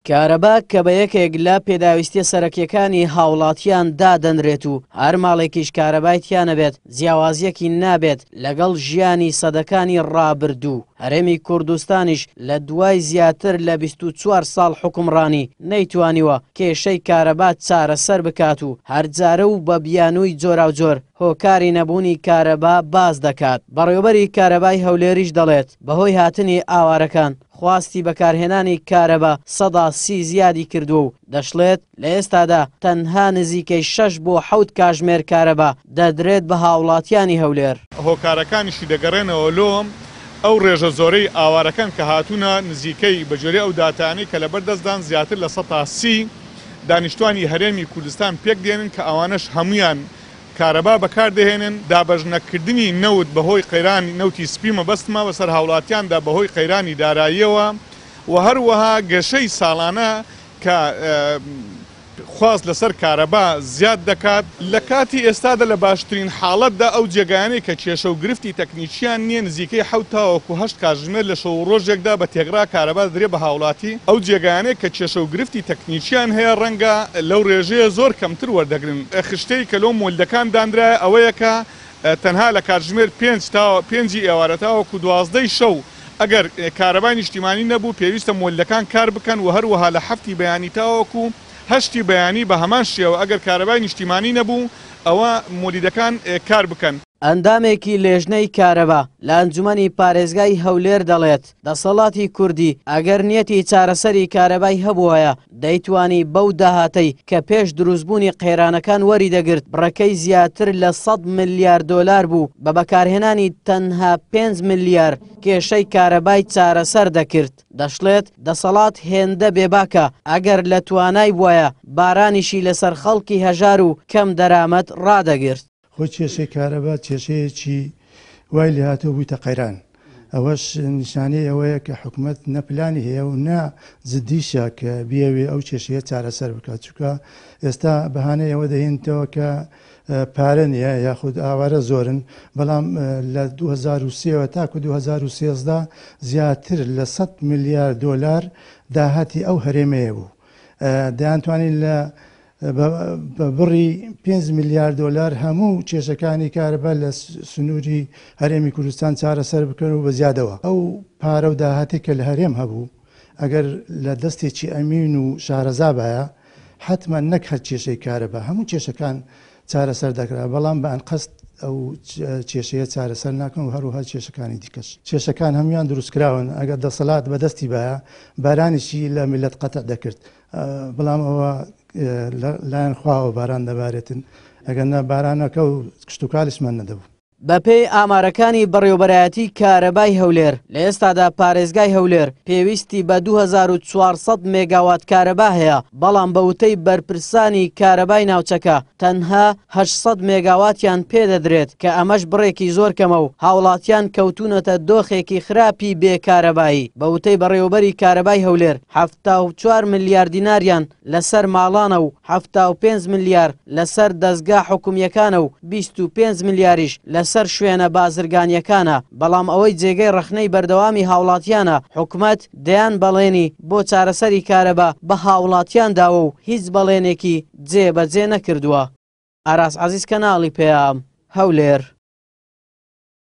کارەبا کە بە یەکێک لە پێداویستیە سەرەکیەکانی هاوڵاتیان دادەنرێت و هەر ماڵێکیش کارەبای تیا نەبێت جیاوازیەکی نابێت لەگەڵ ژیانی سەدەکانی ڕابردوو، هەرێمی کوردستانیش لە دوای زیاتر لە 24 ساڵ حوکمڕانی نەیتوانیوە کێشەی کارەبا چارەسەر بکات و هەرجارە و بە بیانووی جۆراوجۆر هۆکاری نەبوونی کارەبا باس دەکات. بەڕێوەبەری کارەبای هەولێریش دەڵێت، بەهۆی هاتنی ئاوارەکان خواستی بەکارهێنانی کارەبا 30% زیادی کردووە و دەشڵێت، لە ئێستادا تەنها نزیکەی 6 بۆ 7 کاژمێر کارەبا دەدرێت بە هاوڵاتیانی هەولێر. هۆکارەکانیشی دەگەڕێنەوە لۆ ئەو ڕێژە زۆرەی ئاوارەکان کە هاتوونە، نزیکەی بەگوێرەی ئەو داتایانەی کە لەبەردەستدان زیاتر 30% دانیشتوانی هەرێمی کوردستان پێکدێنن کە ئەوانەش هەموویان کارەبا بەکاردەهێنن، دابەشنەکردنی نەوت بەهۆی قەیرانی نەوتی سپی مەبەستمە بەسەر هاوڵاتیاندا بەهۆی قەیرانی داراییەوە و هەروەها گەشەی ساڵانە کە خواست لەسەر کارەبا زیاد دەکات. لە کاتی ئێستادا لە باشترین حاڵەتدا ئەو جێگایانەی کە کێشە و گرفتی تەکنیکیان نییە نزیکەی 7 تاوەکو 8 کاتژمێر لە شەو و ڕۆژێکدا بە تێکڕا کارەبا دەدرێت بە هاوڵاتی، ئەو جێگایانەی کە کێشە و گرفتی تەکنیکیان هەیە ڕەنگە لەو ڕێژەیە زۆر کەمتر وەردەگرن. خشتەی کە لۆ مۆلیدەکان دانرایە ئەوەیە کە تەنها لە کاتژمێر 5 تا پێنجی ئێوارە تاوەکو 12ی شەو ئەگەر کارەبای نیشتیمانی نەبوو پێویستە مۆلیدەکان کار بکەن و هەروەها لە 7ی بەیانی تاوەکو 8ی بەیانی بە هەمان شێوە ئەگەر کارەبای نیشتیمانی نەبوو ئەوە مۆلیدەکان کار بکەن. ئەندامێکی لێژنەی کارەبا لە ئەنجومەنی پارێزگای هەولێر دەڵێت، دەسەڵاتی کوردی ئەگەر نیەتی چارەسەری کارەبای هەبووایە دەیتوانی بەو داهاتەی کە پێش دروستبوونی قەیرانەکان وەریدەگرت بڕەکەی زیاتر لە 100 ملیار دۆلار بوو بە بەکارهێنانی تەنها 5 ملیار کێشەی کارەبای چارەسەر دەکرد. دەشڵێت، دەسەڵات هێندە بێباکە ئەگەر لە توانای بوایە بارانیشی لەسەر خەڵکی هەژار و کەم دەرامەت ڕادەگرت. خۆی کێشەی کارەبا کێشەیەکی وای لێهاتووە بوویتە قەیران، ئەوەش نیشانەی ئەوەیە کە حکومەت نە پلانی هەیە و نە جدیشە کە بیەوێ ئەو کێشەیە چارەسەر بکات، چونکە ئێستا بەهانەی ئەوە دەهێنیتەوە کە پارە نییە یاخود ئاوارە زۆرن، بەڵام لە 2003ەوە تاکو 2013 زیاتر لە 100 ملیار دۆلار داهاتی ئەو هەرێمەیە بوو، دەیانتوانی لە بە بڕی 5 ملیار دۆلار هەموو کێشەکانی کارەبا لە سنووری هەرێمی کوردستان چارەسەر بکەن و بە زیادەوە ئەو پارە و داهاتێک کە لە هەرێم هەبوو ئەگەر لە دەستێکی ئەمین و شارەزا بایە حتمما نەک هەر کێشەی کارەبا هەموو کێشەکان چارەسەر دەکرا، بەڵام بە ئەنقەست ئەو کێشەیە چارەسەر ناکەن و هەروەها کێشەکانی دیکەش. کێشەکان هەموویان دروستکراون، ئەگەر دەسەڵات بەدەستی بایە بارانیشی لە میللەت قەتع دەکرد، بەڵام ئەوە لە لایەن خواوە باران دەبارێتن، ئەگەر نا بارانەکە و کشتوکاڵیشمان نەدەبوو. بەپێی ئامارەکانی بەڕێوەبەرایەتی کارەبای هەولێر، لە ئێستادا پارێزگای هەولێر پێویستی بە 2400 مێگاوات کارەبا هەیە، بەڵام بە وتەی بەرپرسانی کارەبای ناوچەکە تەنها 800 مێگاواتیان پێدەدرێت کە ئەمەش بڕێکی زۆر کەمە و هاوڵاتیان کەوتوونەتە دۆخێکی خراپی بێ کارەبایی. بە وتەی بەڕێوەبەری کارەبای هەولێر، 74 ملیار دیناریان لەسەر ماڵانە و 75 ملیار لەسەر دەزگا حکومییەکانە و 25 ملیاریش لەسەر شوێنە بازرگانییەکانە، بەڵام ئەوەی جێگەی ڕەخنەی بەردەوامی هاوڵاتیانە، حکومەت دەیان بەڵێنی بۆ چارەسەری کارەبا بە هاوڵاتیان داوە و هیچ بەڵێنێکی جێبەجێ نەکردووە. ئاراس عەزیز، کەناڵی پەیام، هەولێر.